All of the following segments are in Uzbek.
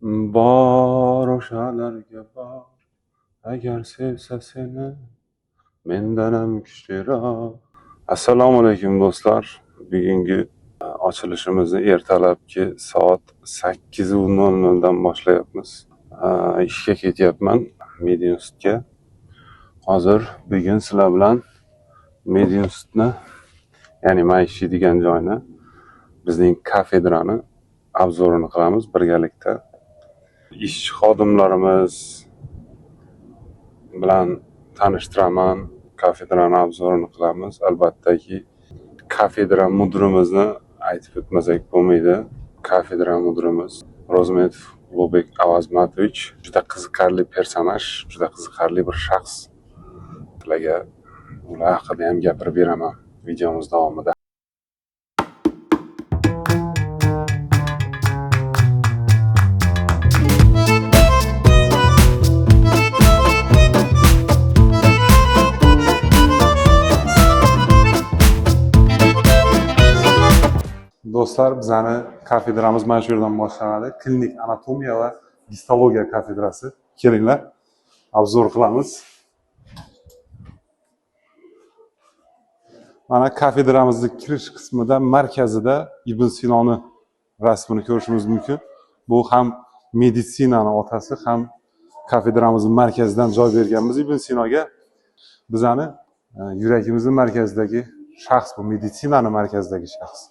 Bor o'shalarga bor, agar sevsa seni mendanam kuchliroq. Assalomu alaykum, do'stlar. Bugungi ochilishimizni ertalabki soat 8:00 dan boshlayapmiz. Ishga ketyapman, medinstitutga. Hozir bugun sizlar bilan medinstitutni, ya'ni man ishlaydigan joyni, bizning kafedrani обзор ini qilamiz birgalikda. Ishchi xodimlarimiz bilan tanishtiraman, kafedrani обзор ini qilamiz. Albattaki, kafedra mudirimizni aytib o'tmasak bo'lmaydi. Kafedra mudirimiz Ro'zmetov Ulug'bek Avazmatovich juda qiziqarli personaj, juda qiziqarli bir shaxs. Sizlarga ular haqida ham gapirib beraman videomiz davomida. Do'stlar, bizani kafedramiz mana shu yerdan boshlanadi. Klinik anatomiya va gistologiya kafedrasi. Kelinglar, обзор qilamiz. Mana kafedramizni kirish qismida, markazida Ibn Sinoni rasmini ko'rishimiz mumkin. Bu ham meditsinani otasi, ham kafedramizni markazidan joy berganmiz Ibn Sinoga. Bizani yuragimizni markazidagi shaxs bu, meditsinani markazidagi shaxs.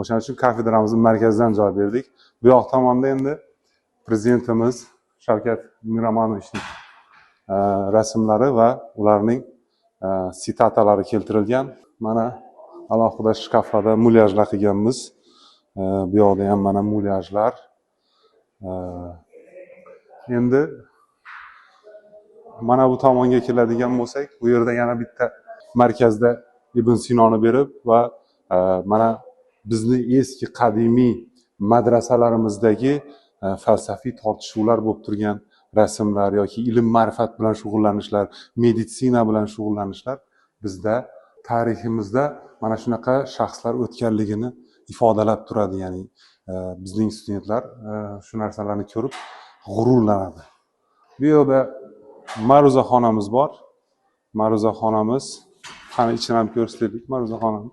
O'shaning uchun kafedramizni markazidan joy berdik. Bu yoq tomonda endi prezidentimiz Shavkat Miromonovichning rasmlari va ularning sitatalari keltirilgan. Mana alohida shkaflarda mulyajlar qilganmiz. Bu yoqda ham mana mulyajlar. Endi mana bu tomonga keladigan bo'lsak, bu yerda yana bitta markazda Ibn Sinoni berib va mana bizni eski qadimiy madrasalarimizdagi falsafiy tortishuvlar bo'lib turgan rasmlar yoki ilm ma'rifat bilan shug'ullanishlar, meditsina bilan shug'ullanishlar bizda tariximizda mana shunaqa shaxslar o'tganligini ifodalab turadi. Ya'ni bizning studentlar shu narsalarni ko'rib g'ururlanadi. Bu yerda ma'ruzaxonamiz bor. Ma'ruzaxonamiz, qani, ichini ham ko'rsataylik ma'ruzaxonani.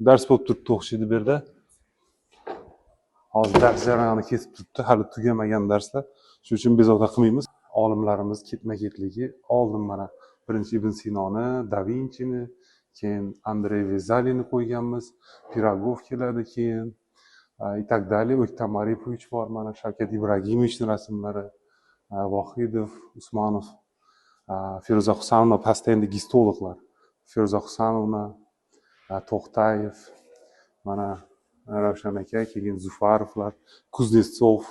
Dars bo'lib turibdi o'xshaydi bu yerda. Hozir dars jarayoni ketib turibdi, hali tugamagan darslar. Shuning uchun bezovta qilmaymiz. Olimlarimiz ketma-ketligi oldin mana birinchi Ibn Sinoni, Da Vinchini, keyin Andrey Vezalini qo'yganmiz, Pirogov keladi keyin и так далее. O'ktam Aripovich bor, mana Shavkat Ibragimovichni rasmlari, Vohidov, Usmonov, Feruza Husanovna, pastda endi gistologlar. Feruza Husanovna, To'xtayev, mana Ravshan aka, keyin Zufarovlar, Kuznetsov,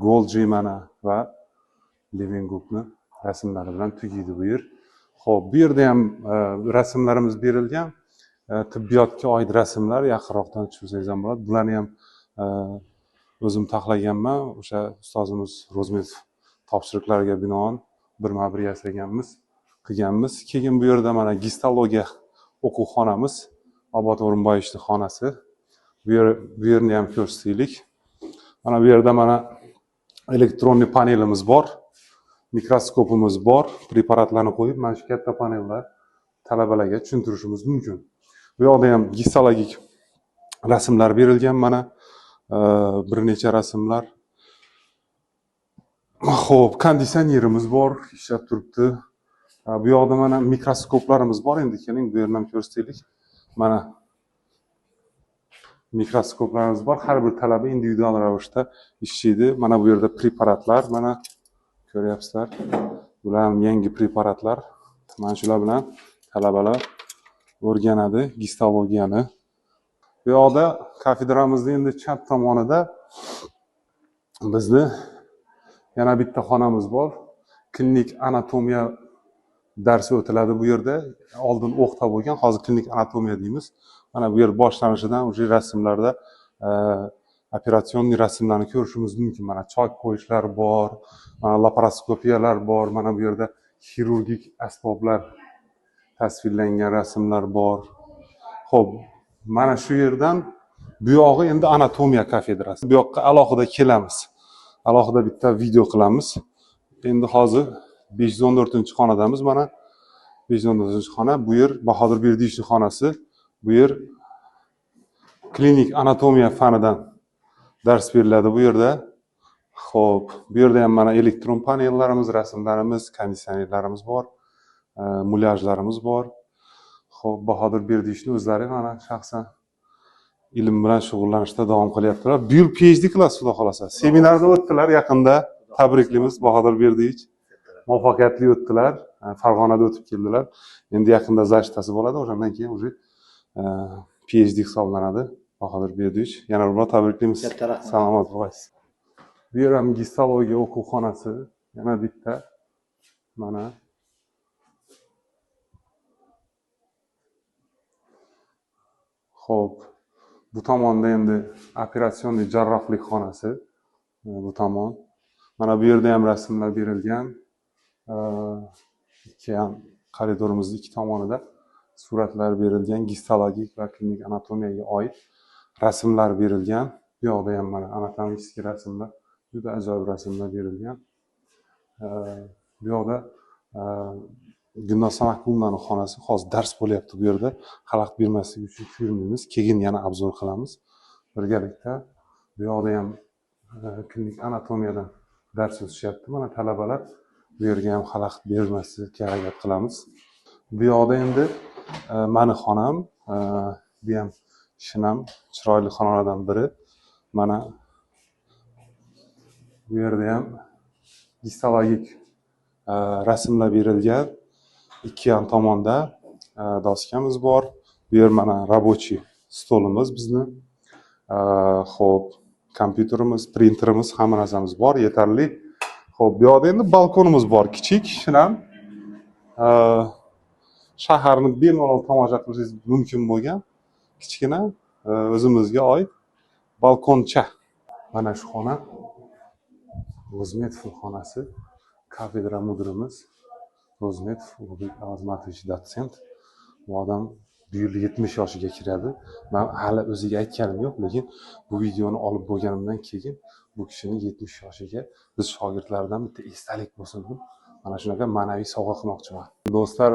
Golji mana va Levengukni rasmlari bilan tugaydi bu yer. Xo'p, bu yerda ham rasmlarimiz berilgan. Tibbiyotga oid rasmlar, yaqinroqdan tushirsangiz ham bo'ladi. Bularni ham o'zim taxlaganman. O'sha ustozimiz Ro'zmetov topshiriqlariga binoan birma-bir yasaganmiz, qilganmiz. Keyin bu yerda mana gistologiya o'quv xonamiz, Obod O'rinboyevichning xonasi. Bu yerni ham ko'rsataylik. Mana bu yerda mana электронный panelimiz bor, mikroskopimiz bor, preparatlarni qo'yib, mana shu katta panellar talabalarga tushuntirishimiz mumkin. Bu yoqda ham gistologik rasmlar berilgan mana bir necha rasmlar. Xo'p, konditsionerimiz bor, ishlab turibdi. Bu yoqda mana mikroskoplarimiz bor. Endi keling, bu yerni ham ko'rsataylik. Mana mikroskoplarimiz bor. Har bir talaba individual ravishda ishlaydi. Mana bu yerda preparatlar, mana ko'ryapsizlar. Bular ham yangi preparatlar. Mana shular bilan talabalar o'rganadi gistologiyani. Bu yoqda kafedramizni endi chap tomonida bizni yana bitta xonamiz bor. Klinik anatomiya darsi o'tiladi bu yerda. Oldin o'qta bo'lgan, hozir klinik anatomiya deymiz. Mana bu yer boshlanishidan уже rasmlarda операционный rasmlarni ko'rishimiz mumkin. Mana chok qo'yishlar bor, mana laparoskopiyalar bor, mana bu yerda xirurgik asboblar tasvirlangan rasmlar bor. Xo'p, mana shu yerdan bu yog'i endi anatomiya kafedrasi. Bu yoqqa alohida kelamiz. Alohida bitta video qilamiz. Endi hozir 514-xonadamiz mana. 514-xona. Bu yer Bahodir Berdiyevichning xonasi. Bu yer klinik anatomiya fanidan dars beriladi bu yerda. Xo'p, bu yerda ham mana elektron panellarimiz, rasmlarimiz, konditsionerlarimiz bor, mulyajlarimiz bor. Xo'p, Bahodir Berdiyevichni o'zlari mana shaxsan ilm bilan shug'ullanishda davom qilyaptilar. Bu yil PhD qilasiz, xudo xohlasa. Seminarda o'tdilar yaqinda. Tabriklaymiz, Bahodir Berdiyevich. Muvaffaqiyatli o'tdilar. Farg'onada o'tib keldilar. Endi yaqinda защита si bo'ladi. O'shandan keyin уже PhD hisoblanadi. Bahodir Berdiyevich. Yana bir bor tabriklaymiz. Katta rahmat. Salomat bo'lasiz. Bu yer ham gistologiya o'quv xonasi. Yana bitta. Mana. Xo'p, bu tomonda endi operatsion jarrohlik xonasi. Bu tomon. Mana bu yerda ham rasmlar berilgan. Ikki ham koridorimizni ikki tomonida suratlar berilgan, gistologik va klinik anatomiyaga oid rasmlar berilgan. Bu yoqda ham mana anatomik rasmlar, juda ajoyib rasmlar berilgan. Bu yoqda Gulnoz Maqbulnani xonasi, hozir dars bo'lyapti bu yerda. Xalaqit bermaslik uchun ko'rmaymiz. Keyin yana обзор qilamiz birgalikda. Bu yoqda ham klinik anatomiyadan dars o'tishyapti. Mana talabalar, bu yerga ham xalaqit bermaslikka harakat qilamiz. Bu yoqda endi mani xonam, bu ham shinam, chiroyli xonalardan biri. Mana bu yerda ham gistologik rasmlar berilgan. Ikki yon tomonda doskamiz bor. Bu yer mana рабочий stolimiz bizni. Xo'p, kompyuterimiz, printerimiz, hamma narsamiz bor, yetarli. Xo'p, bu yoqda endi balkonimiz bor, kichik, shinam. Shaharni bemalol tomosha qilishingiz mumkin bo'lgan kichkina o'zimizga oid balkoncha. Mana shu xona Ro'zmetov xonasi, kafedra mudirimiz Ro'zmetov Ulug'bek Azmatovich, dotsent. Bu odam bu yil 70 yoshiga kiradi. Man hali o'ziga aytganim yo'q, lekin bu videoni olib bo'lganimdan keyin bu kishini 70 yoshiga biz shogirdlardan bitta esdalik bo'lsin deb mana shunaqa ma'naviy sovg'a qilmoqchiman. Do'stlar,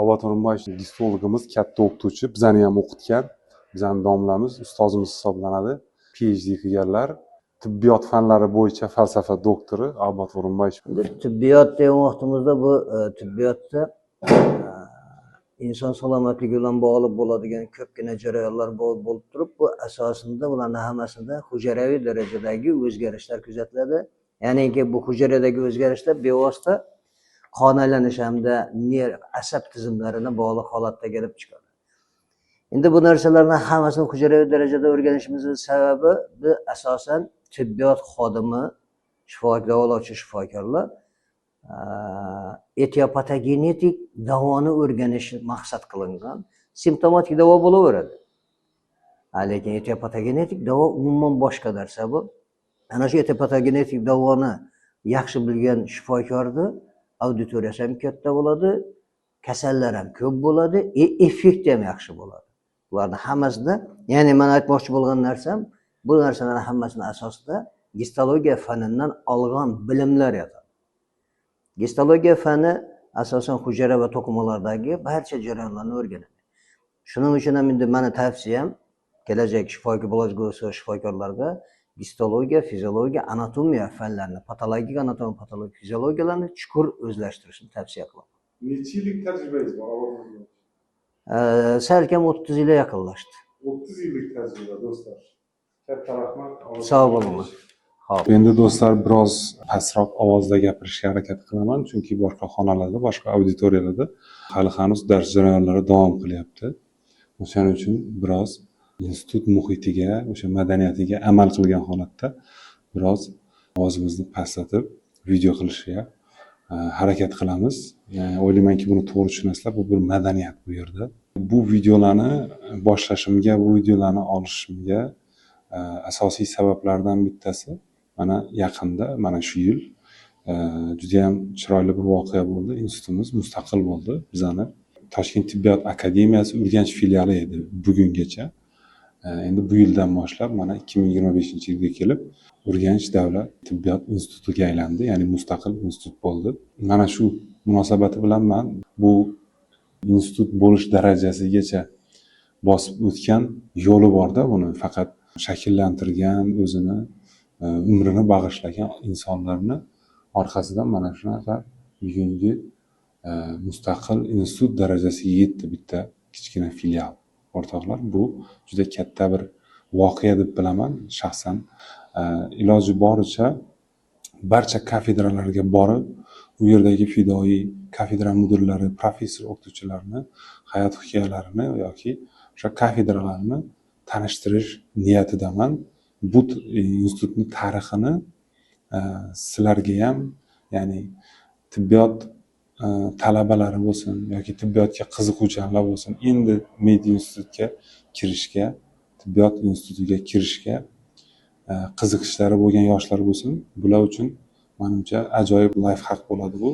Obod O'rinboyev gistologimiz, katta o'qituvchi, bizani ham o'qitgan, bizani domlamiz, ustozimiz hisoblanadi. PhD qilganlar, tibbiyot fanlari bo'yicha falsafa doktori Obod O'rinboyev. Endi tibbiyot degan vaqtimizda bu tibbiyotda inson salomatligi bilan bog'liq bo'ladigan ko'pgina jarayonlar bo'lib turib, bu asosida bularni hammasida hujayraviy darajadagi o'zgarishlar kuzatiladi. Ya'niki bu hujayradagi o'zgarishlar bevosita qon aylanishi hamda nerv asab tizimlarini bog'liq holatda kelib chiqadi. Endi bu narsalarni hammasini hujayraviy darajada o'rganishimizning sababi bu asosan tibbiyot xodimi, davolovchi shifokorlar etiopatogenetik davoni o'rganish maqsad qilingan. Simptomatik davo bo'laveradi. Lekin etiopatogenetik davo umuman boshqa narsa bu. Ana shu etiopatogenetik davoni yaxshi bilgan shifokorni auditoriyasi ham katta bo'ladi, kasallar ham ko'p bo'ladi, effekti ham yaxshi bo'ladi. Bularni hammasida, ya'ni men aytmoqchi bo'lgan narsam, bu narsalarning hammasini asosida gistologiya fanidan olgan bilimlar yotadi. Gistologiya fani asosan hujayra va to'qimalardagi barcha jarayonlarni o'rganadi. Shuning uchun ham endi meni tavsiyam kelajak shifokor bo'lajak bo'lsa shifokorlarga gistologiya, fiziologiya, anatomiya fanlarini, patologik anatomiya, patologik fiziologiyalarni chuqur o'zlashtirishni tavsiya qilaman. Necha yillik tajribangiz bor? Salkam 30 yilga yaqinlashdi. 30 yillik tajriba, do'stlar. Katta rahmat. Sog' bo'ling. Xo'p. Endi do'stlar, biroz pastroq ovozda gapirishga harakat qilaman, chunki boshqa xonalarda, boshqa auditoriyalarda hali hanuz dars jarayonlari davom qilyapti. O'shaning uchun biroz institut muhitiga, o'sha madaniyatiga amal qilgan holatda biroz ovozimizni pastlatib video qilishga harakat qilamiz. O'ylaymanki, buni to'g'ri tushunasizlar. Bu bir madaniyat bu yerda. Bu videolarni boshlashimga, bu videolarni olishimga asosiy sabablardan bittasi mana yaqinda, mana shu yil juda ham chiroyli bir voqea bo'ldi. Institutimiz mustaqil bo'ldi. Bizani Toshkent tibbiyot akademiyasi Urganch filiali edi bugungacha. Endi bu yildan boshlab, mana, 2025-yilga kelib Urganch davlat tibbiyot institutiga aylandi, ya'ni mustaqil institut bo'ldi. Mana shu munosabati bilan man bu institut bo'lish darajasigacha bosib o'tgan yo'li borda, buni faqat shakllantirgan, o'zini umrini bag'ishlagan insonlarni orqasidan mana shunaqa bugungi mustaqil institut darajasiga yetdi bitta kichkina filial. O'rtoqlar, bu juda katta bir voqea deb bilaman shaxsan. Iloji boricha barcha kafedralarga borib, u yerdagi fidoyi kafedra mudirlari, professor o'qituvchilarni hayot hikoyalarini yoki o'sha kafedralarni tanishtirish niyatidaman. Bu institutni tarixini sizlarga ham, ya'ni tibbiyot talabalari bo'lsin yoki tibbiyotga qiziquvchanlar bo'lsin, endi med institutga kirishga, tibbiyot institutiga kirishga qiziqishlari bo'lgan yoshlar bo'lsin, bular uchun, manimcha, ajoyib лайфхак bo'ladi bu.